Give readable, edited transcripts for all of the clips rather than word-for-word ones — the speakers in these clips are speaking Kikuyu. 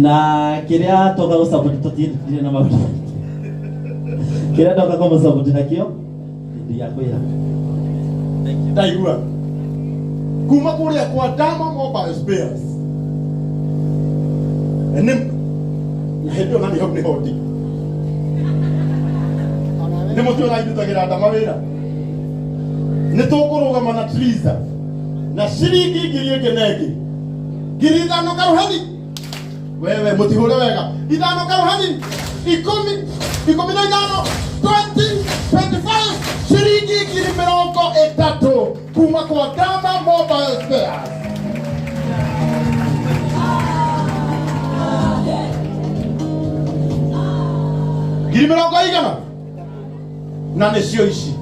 Na kĩrĩa toka gũcapoti tũtirĩ na maũndũ kĩrĩa ndoka kũmũcapoti nakĩo ndigakwĩra. Ndaigua kuma kũrĩa kwa Dama Mobile Spares nĩ na hĩndĩ ĩyo na nĩho nĩho ndĩ nĩ mũtĩ ũrandutagĩra ndama wĩra. Nĩ tũkũrũgama na Triza na ciringi ngiri ĩngĩ na ĩngĩ 5,000 karuheni wewe mũtihũre wega 5 karuheni 10, 15, 20, 25, ciringi 30,000 kuma kwa Dama Mobile Spares. 40,000 na nĩcio ici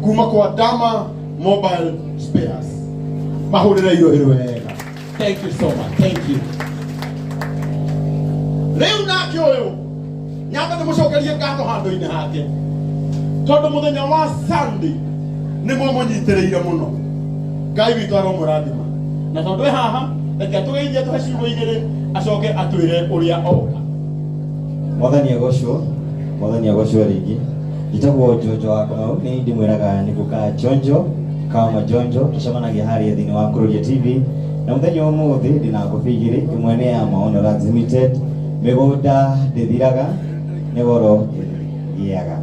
kuma kwa Dama Mobile Spares. Mahũrĩre irohĩrĩ wega. Thank you so much. Thank you. Rĩu nake ũyũ nyambe ndĩmũcokerie ngatho handũ-inĩ hake tondũ mũthenya wa Sunday nĩ mwamũnyitĩrĩire mũno. Ngai witũ aromũrathima. Na tondũ e haha, reke atũgeithie atũhe ciugo igĩrĩ acoke atwĩre ũrĩa oka. Mwathani agocwo, Mwathani agocwo rĩngĩ. Njĩtagwo Njonjo wa Kamau, nĩ ndĩmwĩraga nĩ gũka Njonjo kama Njonjo, tũcemanagia harĩa thĩinĩ wa Kururia TV. Na mũthenya wa ũmũthĩ ndĩna ngũbia igĩrĩ, ĩmwe nĩ ya Maono Lands Limited, mĩgũnda ndĩthiraga, nĩ goro ĩgĩaga.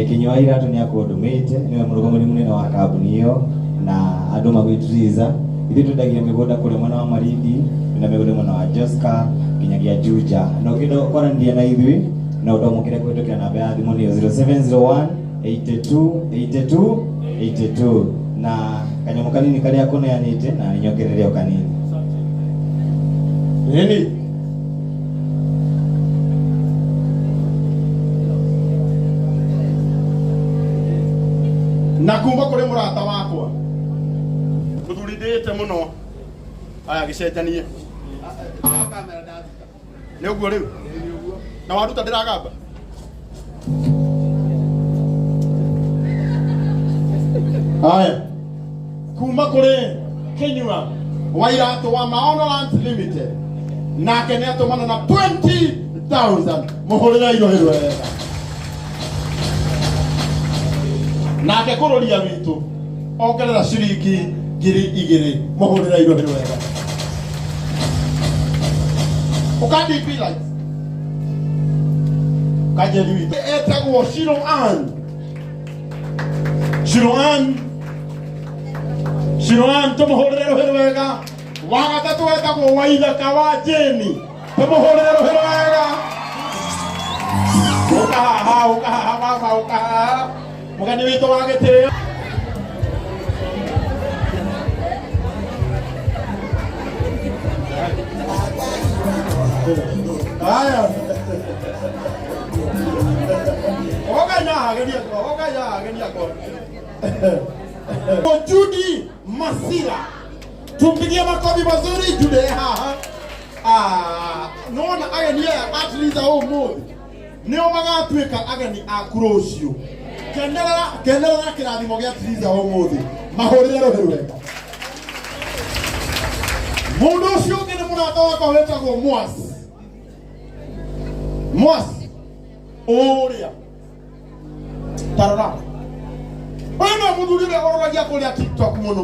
Kinyua Iratũ nĩ akũndũmĩte, nĩwe mũrũgamĩrĩri mũnene wa kambuni ĩyo, na andũ magwĩtiriza. Ithuĩ twendagia mĩgũnda kũrĩa mwena wa Malindi, na mĩgũnda mwena wa Joska, nginyagia Juja. Na ũngĩenda kwaranĩria na ithuĩ, no ũtwamũkĩre kũhĩtũkĩra namba ya thimũ nĩyo 0701 82 82 82. Na kanyamũ kanini karĩa kũneanĩte na nĩ nyongerere o kanini. Nini? Na kuma kũrĩ mũrata wakwa mũthuri ndĩĩte mũno aya gĩcenjanie nĩ ũguo rĩu na waruta ndĩragamba. Aya kuma kũrĩ Kinyua wa Iratũ wa Maono Lands Limited, nake nĩ atũmana na 20,000. Mũhũrĩre irohĩ wega. Nake kũrũria witũ ongerera ciringi 2,000. Mũhũrĩre irohĩ wega. Ũka DP lights kanjeri witũ etagwo Shiroan. Shiroan, Shiroan, tũmũhũrĩre rũhĩ wega. Wa gatatũ etagwo Waithaka wa Jeni, tũmũhũrĩre rũhĩ wega. Ũka haha, ũka haha mama, ũka haha mũgeni witũ wa gĩtĩo. Haya. Oka na ageni akwa, oka na ageni akwa. Judy Masira. Tumpigie makofi mazuri Judy haha. Ah, nona ageni aya at least ũmũthĩ nĩo magatuĩka ageni aku rũciũ. Kenerera, kenerera kĩrathimo gĩa Triza ũmũthĩ. Mahũrĩre rũhĩ wega. Mũndũ ũcio ũngĩ nĩ mũrata wakwa wĩtagwo Mwas. Mwas ũrĩa tarora ũyũ nĩwe mũthuri ũrĩa ũroragia kũrĩa TikTok mũno.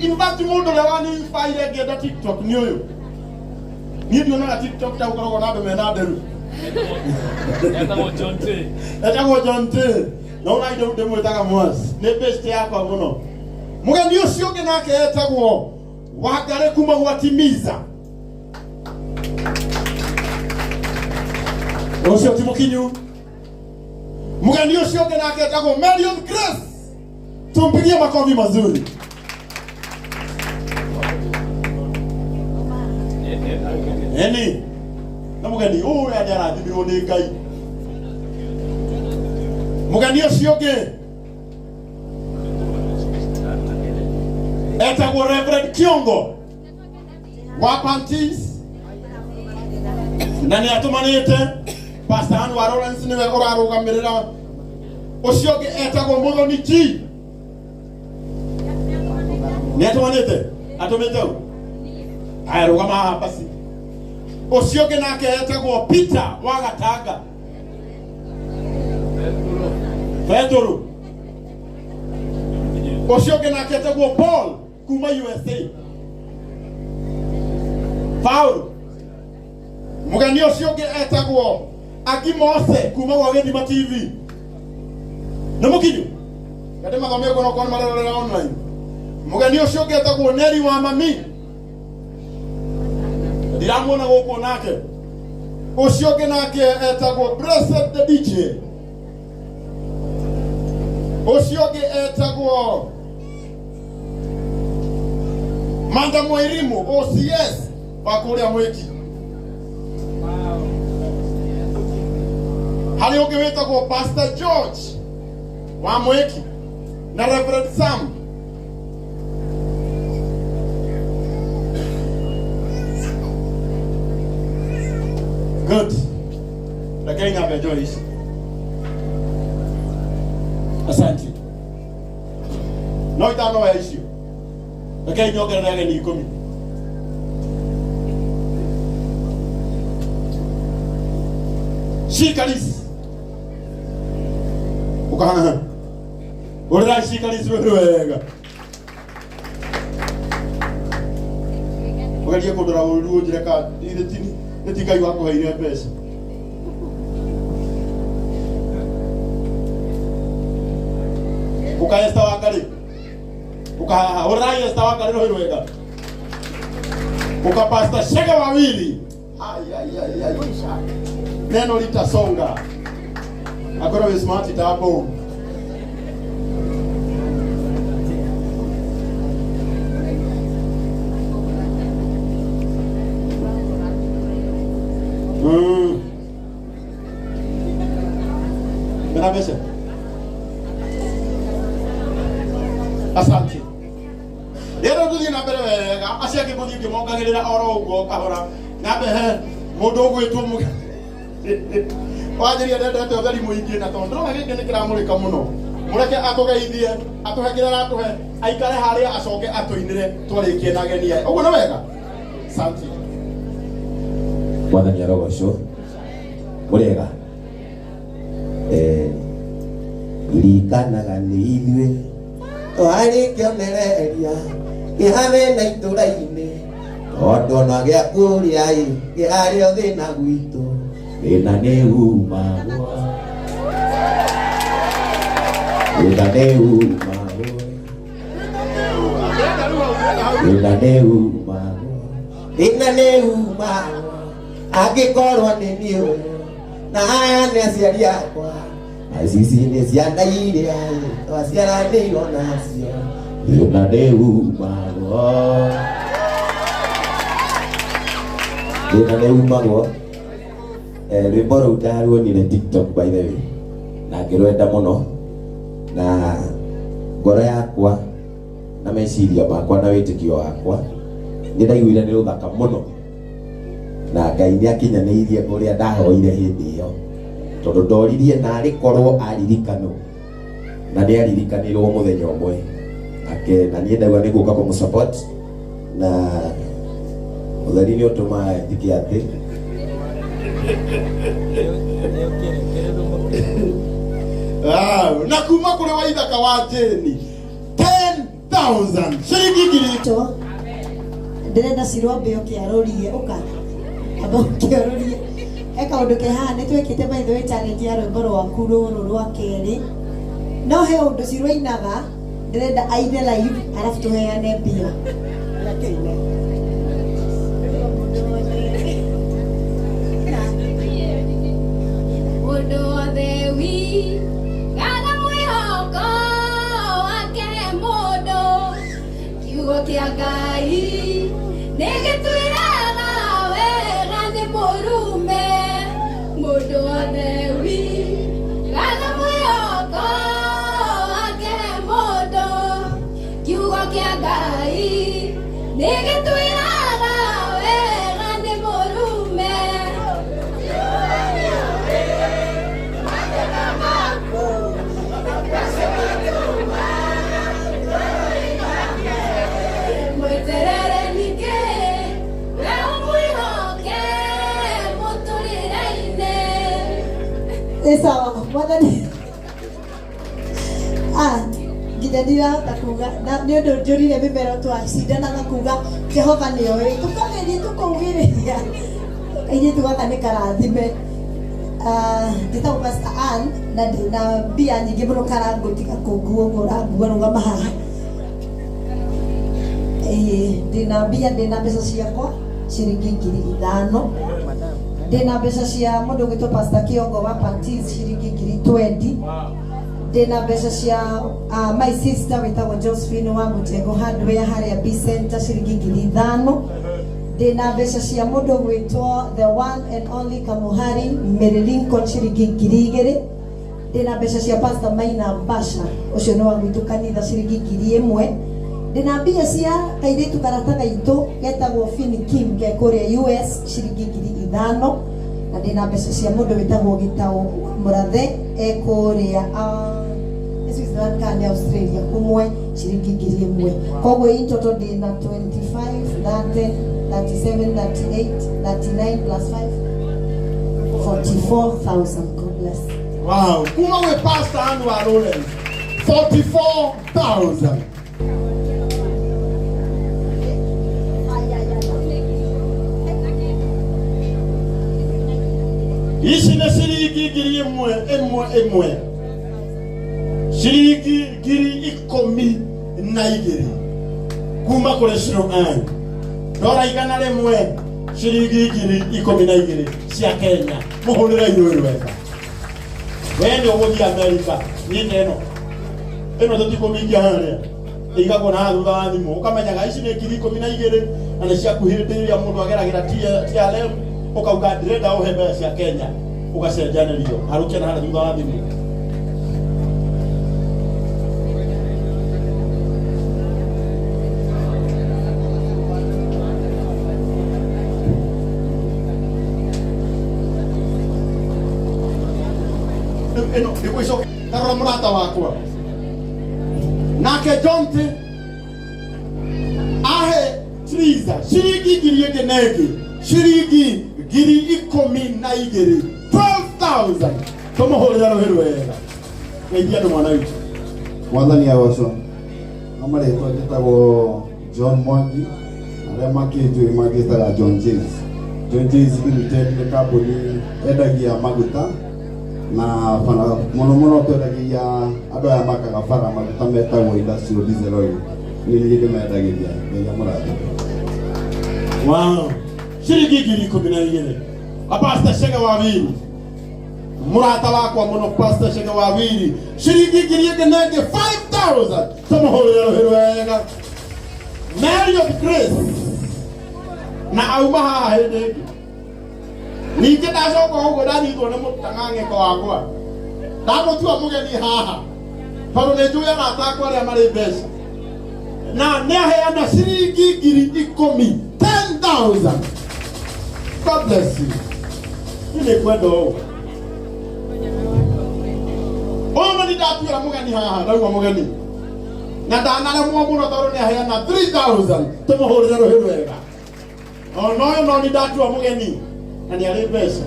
In fact mũndũ ũrĩa waninspire ngĩenda TikTok nĩ ũyũ. Niĩ ndionaga TikTok ta gũkoragwo na andũ mena nderu. Etagwo John T. Etagwo John T. No ona indo ndĩmwĩtaga Mwas. Nĩ best yakwa mũno. Mũgeni ũcio ũngĩ nake etagwo Wangarĩ kuma gwa Timiza. Ũcio ti mũkinyu. Mũgeni ũcio ũngĩ nake etagwo Marion Grace. Tumpigie makofi mazuri. Eni na mũgeni ũrĩa nĩ arathimirwo nĩ Ngai. Mũgeni ũcio ũngĩ etagwo Reverend Kiongo wa Panties na nĩ atũmanĩte. Pastor Anwar Lawrence niwe ũrarũgamĩrĩra. Ũcio ũngĩ etagwo Mũthoni G. Nĩ atũmanĩte? Atũmĩte ũ? Aya, rũgama haha basi. Ũcio ũngĩ nake etagwo Peter wa Gatanga. Petũrũ. Ũcio ũngĩ nake etagwo Paul kuma USA. Paul. Mũgeni ũcio ũngĩ etagwo Aki Mose kuma gwa Gĩthima TV. Nĩ mũkinyu? Gati mathome ũguo no korwo marerorera online. Mũgeni ũcio ũngĩ etagwo Neri wa Mami. Ndiramuona gũkũ nake. Ũcio ũngĩ nake etagwo Blessed the DJ. Ũcio ũngĩ etagwo Manda Mwairimu OCS wa kũrĩa Mwĩki. Harĩ ũngĩ wĩtagwo Pastor George wa Mwĩki na Reverend Sam. Good. Rekei nyambe njoe ici. Asante. No itanoya icio. Rekei nyongerere ageni ikũmi. Shikarisi. Ukahaha. Ũrĩra shikarisi wĩ wega. Ũgerie kũndora ũru ũnjĩre ka ithe ti nĩ ti Ngai wakũheire mbeca. Ũka Esther Wangarĩ. Ũkahaha. Ũrĩrai Esther Wangarĩ rũhĩ rwega. Ũka Pastor Shege Wawili. Ai, ai, ai, ai. Neno litasonga. Akora we smart tabo. Mena mbeca. Asante. Rĩrĩa tũthiĩ na mbere wega, acio angĩ mũthiĩ ngĩmongagĩrĩra oro ũguo kahora. Nyambe he mũndũ ũgwĩtwo wanjĩria ndendete ũtheri mũingĩ na tondũ ndĩrona gĩkĩ nĩ kĩramũrĩka mũno. Mũreke atũgeithie, atũhe kĩrĩa aratũhe, aikare harĩa acoke atũinĩre twarĩkie na ageni aya. Ũguo nĩ wega? Asante. Mwathani arogocwo. Mũrĩega? Ririkanaga nĩ ithuĩ twarĩ kĩonereria kĩhane na itũra-inĩ tondũ ona gĩa kũrĩa ĩ kĩrarĩ o thĩna gwitũ thĩna nĩ umagwo thĩna nĩ umagwo thĩna nĩ umagwo thĩna nĩ umagwo angĩkorwo nĩ niĩ ũyũ na aya nĩ aciari akwa na ici nĩ ciana iria twaciaranĩirwo nacio thĩna nĩ umagwo thĩna nĩ umagwo. Rwĩmbo rũu ndaruonire TikTok by the way na ngĩrwenda mũno na ngoro yakwa na meciria makwa na wĩtĩkio wakwa nĩ ndaiguire nĩ rũthaka mũno na Ngai nĩ akinyanĩirie ũrĩa ndahoire hĩndĩ ĩyo tondũ ndoririe narĩ korwo aririkanwo na nĩ aririkanirwo mũthenya ũmwe ake na niĩ ndauga nĩ gũka kũmũ support na ũtheri nĩ ũtũmaga njĩke atĩ Na kuma kũrĩ waithaka wa Jane 10,000 ciringi ngiri to ndĩrenda Cirwo ambe oke arorie ũka amba oke arorie he kaũndũ ke haha nĩ twĩkĩte by the way challenge ya rwĩmbo rwaku rũrũ rwa kerĩ no he ũndũ Cirwo ainaga ndĩrenda aine live arabu tũheane mbia. Mũndũ wothe wigaga mwĩhoko wake mũndũ kiugo kĩa Ngai nĩ gĩtwĩraga wega nĩ mũrume mũndũ wothe wigaga mwĩhoko wake mũndũ kiugo kĩa Ngai nĩ gĩtwĩraga wega nĩ mũrume. Nĩ sawa mwathani. Ah, nginya ndirahota kuga na nĩ ũndũ njũrire mĩmero twacindanaga kuga Jehova nĩ oĩ tũkageria tũkaugĩrĩria airĩtu gaka nĩ karathime. Ah, njĩtagwo Pastor Ann na ndĩna mbia nyingĩ mũno karangũ tiga kũngua ũguo ũrangua rũgama haha. Ĩĩ, ndĩna mbia ndĩna mbeca ciakwa ciringi 5,000 ndĩna mbeca cia mũndũ ũgwĩtwo Pastor Kĩongo wa Pantis ciringi 20,000 ndĩna mbeca cia my sister wĩtagwo Josephine wa Mũtengo Hardware harĩa B Center ciringi 5,000 ndĩna mbeca cia mũndũ ũgwĩtwo the one and only Kamuhari Mary Lincoln ciringi 2,000 ndĩna mbeca cia Pastor Maina Basha ũcio nĩ wa gwitũ kanitha ciringi 1,000 ndĩna mbia cia kairĩtu karata gaitũ getagwo Fini Kim ke kũrĩa US ciringi 5,000 na ndĩna mbeca cia mũndũ wĩtagwo Gĩtaũ wa Mũrathe e kũrĩa nĩ Switzerland kana nĩ Australia kũmwe ciringi 1,000 koguo in total ndĩna 25 30 37 38 39 plus 5 44,000. God bless. Wow. Kuma gwĩ Pastor Ann wa Lawrence 44,000. Ici nĩ ciringi 1,000 ĩmwe ĩmwe ciringi 12,000 kuma kũrĩ Shiro Ann dora 100 ciringi 12,000 cia Kenya mũhũrĩre irũĩ wega we nĩ ũgũthiĩ Amerika nyite ĩno ĩno tũtikũmĩikia harĩa ĩigagwo na thutha wa thimũ ũkamenyaga ici nĩ 12,000 na nĩ ciaku hĩndĩ ĩrĩa mũndũ ageragĩra TRM ũkauga ndĩrenda ũhe mbeca cia Kenya ũgacenjanĩrio harũkia na harĩa thutha wa thimũ. Ĩno ĩgwĩcoka tarora mũrata wakwa nake Jonte ahe Triza ciringi ngiri ĩngĩ na ĩngĩ ciringi 12,000 12,000 tũmũhũrĩre rũhĩ rwega geithia andũ mwana witũ. Mwathani agocwo. No marĩtwa njĩtagwo John Mwangi arĩa makĩnjũĩ manjĩtaga John James. John James Limited nĩ kambuni endagia maguta na bara mũno mũno twendagĩria andũ aya makaga bara maguta metagwo industrial diesel oil nĩ niĩ ndĩmendagĩria. Ngai amũrathime. Wow. Ciringi 12,000 Pastor Chege wa Wiri mũrata wakwa mũno Pastor Chege wa Wiri ciringi ngiri ĩngĩ na ĩngĩ 5,000 tũmũhũrĩre rũhĩ rwega. Mary of Grace na auma haha hĩndĩ ĩngĩ ningĩ ndacoka ũguo ndanyitwo nĩ mũtang'ang'ĩko wakwa ndamũtua mũgeni haha tondũ nĩ njũĩ arata akwa arĩa marĩ mbeca na nĩ aheana ciringi 10,000 10,000. God bless you. Niĩ nĩ ngwenda ũũ ũyũ nĩ ndatuĩra mũgeni haha ndauma mũgeni na ndanaremwo mũno tondũ nĩ aheana 3,000 tũmũhũrĩre rũhĩ rwega ona ũyũ no nĩ ndatua mũgeni na nĩ arĩ mbeca.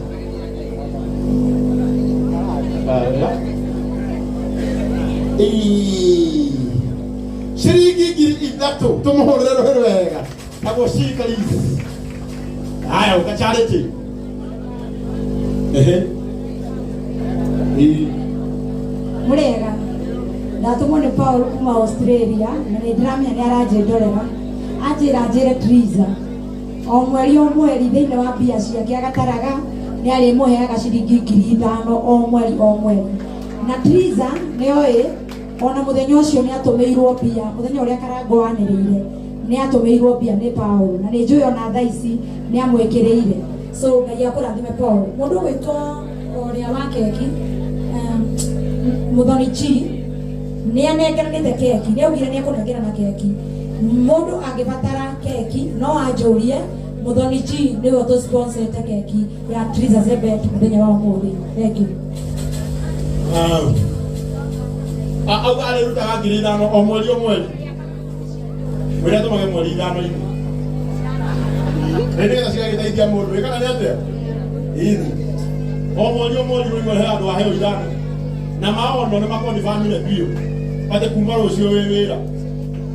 Ciringi 3,000 tũmũhũrĩre rũhĩ rwega naguo cikarisi haya ũka charity ehe Mũrega ndatũmwo nĩ Paul kuma Australia na nĩ ndĩramenya nĩ aranjĩndorera anjĩra njĩre Triza o mweri o mweri thĩinĩ wa mbia ciake agataraga nĩ arĩmũheaga ciringi 5,000 o mweri o mweri na Triza nĩ oĩ ona mũthenya ũcio nĩ atũmĩirwo mbia mũthenya ũrĩa Karango wanĩrĩire nĩ atũmĩirwo mbia nĩ Paul na nĩ njũĩ ona thaa ici nĩ amwĩkĩrĩire so Ngai akũrathime Paul. Mũndũ ũgwĩtwo ũrĩa wa keki Mũthoni Chi nĩ anengeranĩte keki nĩ augire nĩ ekũnengerana keki mũndũ angĩbatara keki no anjũrie Mũthoni Chi nĩwe ũtũsponsete keki ya Triza Zebet mũthenya wa ũmũthĩ. Thank you. Auga arĩrutaga 5,000 o mweri o mweri mwĩre atũmage mweri ithano-inĩ nĩ nĩgetha cigagĩteithia mũndũ ĩ kana nĩ atĩa? Ĩni. O mweri o mweri rĩu he andũ aheo ithano na maono nĩ makonifamire biũ atĩ kuma rũciũ wĩ wĩra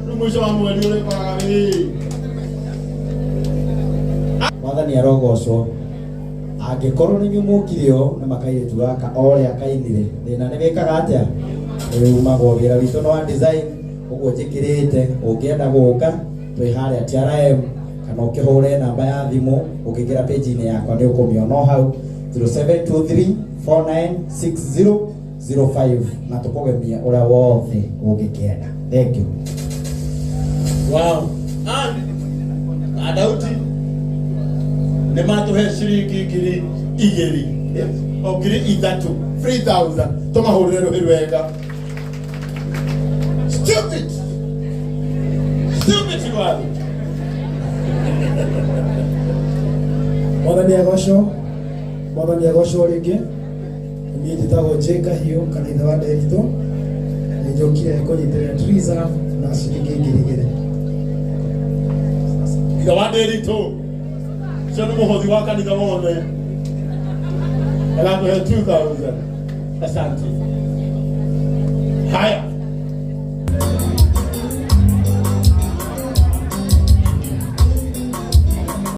rĩu mũico wa mweri ũrĩkoraga wĩ Mwathani arogocwo. Angĩkorwo nĩ inyuĩ mũkire ũũ na makairĩtu gaka o ũrĩa kainire, thĩna nĩ wĩkaga atĩa? Nĩ umagwo. Wĩra witũ nĩ wa design ũguo njĩkĩrĩte. Ũngĩenda gũka, twĩ harĩa TRM, kana ũkĩhũre namba ya thimũ. Ũngĩingĩra page-inĩ yakwa nĩ ũkũmĩona o hau, 0723 496005, na tũkũgemia ũrĩa wothe ũngĩkĩenda. Thank you. Wow. And Adauti nĩ matũhe ciringi 2000, o 3000, 3000. Tũmahũrĩre rũhĩ rwega. Stupid, stupid watho. Mwathani agocwo. Mwathani agocwo rĩngĩ. Niĩ njĩtagwo J Kahiũ kana ithe wa Nderitũ. Nĩ njũkire kũnyitĩrĩra Triza na ciringi 2000. Ithe wa Ndĩritũ, ũcio nĩ mũhothi wa kanitha wothe, agatũhe 2000. Asante. Haya.